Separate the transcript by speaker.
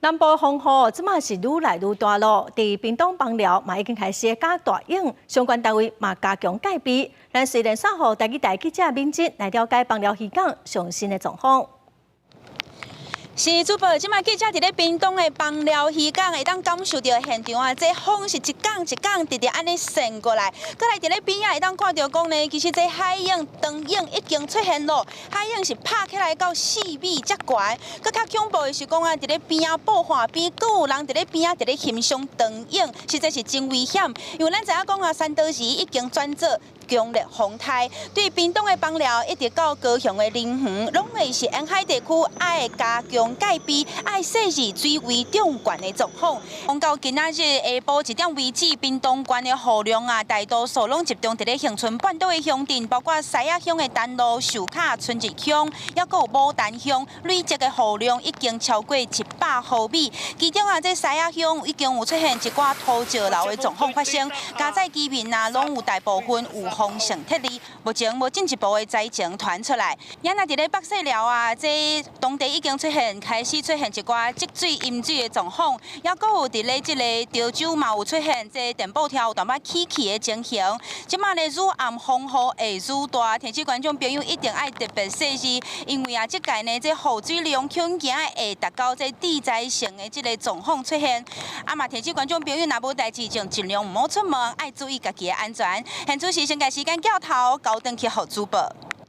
Speaker 1: 南部風雨這馬是愈來愈大囉，佇屏東枋寮嘛已經開始加大湧，相關單位嘛加強戒備。咱隨連線予台語台記者敏哲來了解枋寮漁港上新的狀況。
Speaker 2: 是主播，這馬記者佇咧屏東的枋寮漁港，會當感受著現場啊，這風是一工一工直直按呢扇過來。閣來佇咧邊仔會當看著講呢，其實這海湧、長湧已經出現囉，海湧是拍起來到4米遮懸。閣較恐怖的是講啊，佇咧邊仔布岸邊，閣有人佇咧邊仔佇咧欣賞長湧，實在是真危險。因為咱知影講啊，山多時已經轉做強烈風颱，對屏東的枋寮一直到高雄的林園，攏會是沿海地區愛加強戒備，愛細緻水位漲懸的狀況。講到今仔日下晡1點為止，屏東縣的雨量啊，大多數攏集中佇咧恆春半島的鄉鎮，包括獅仔鄉的丹路、壽卡、春日鄉，抑閣有牡丹鄉，累積的雨量已經超過100毫米。其中啊，這獅仔鄉已經有出現一寡土石流的狀況發生，家宅居民啊，攏有大部分有風險撤離，目前無進一步的災情傳出來。也若佇咧北勢寮啊，這當地已經出現開始出現一寡積水淹水的狀況，抑閣有佇咧這個潮州嘛有出現這電報柱有淡薄起去的情形。這馬咧愈暗風雨會愈大，提醒觀眾朋友一定愛特別細緻，因為啊，這屆呢這雨水量恐驚會達到這致災性的這個狀況出現。啊嘛提醒觀眾朋友，若無代誌就盡量毋好出門，愛注意家己的安全。現此時先共時間鏡頭交轉去予主播。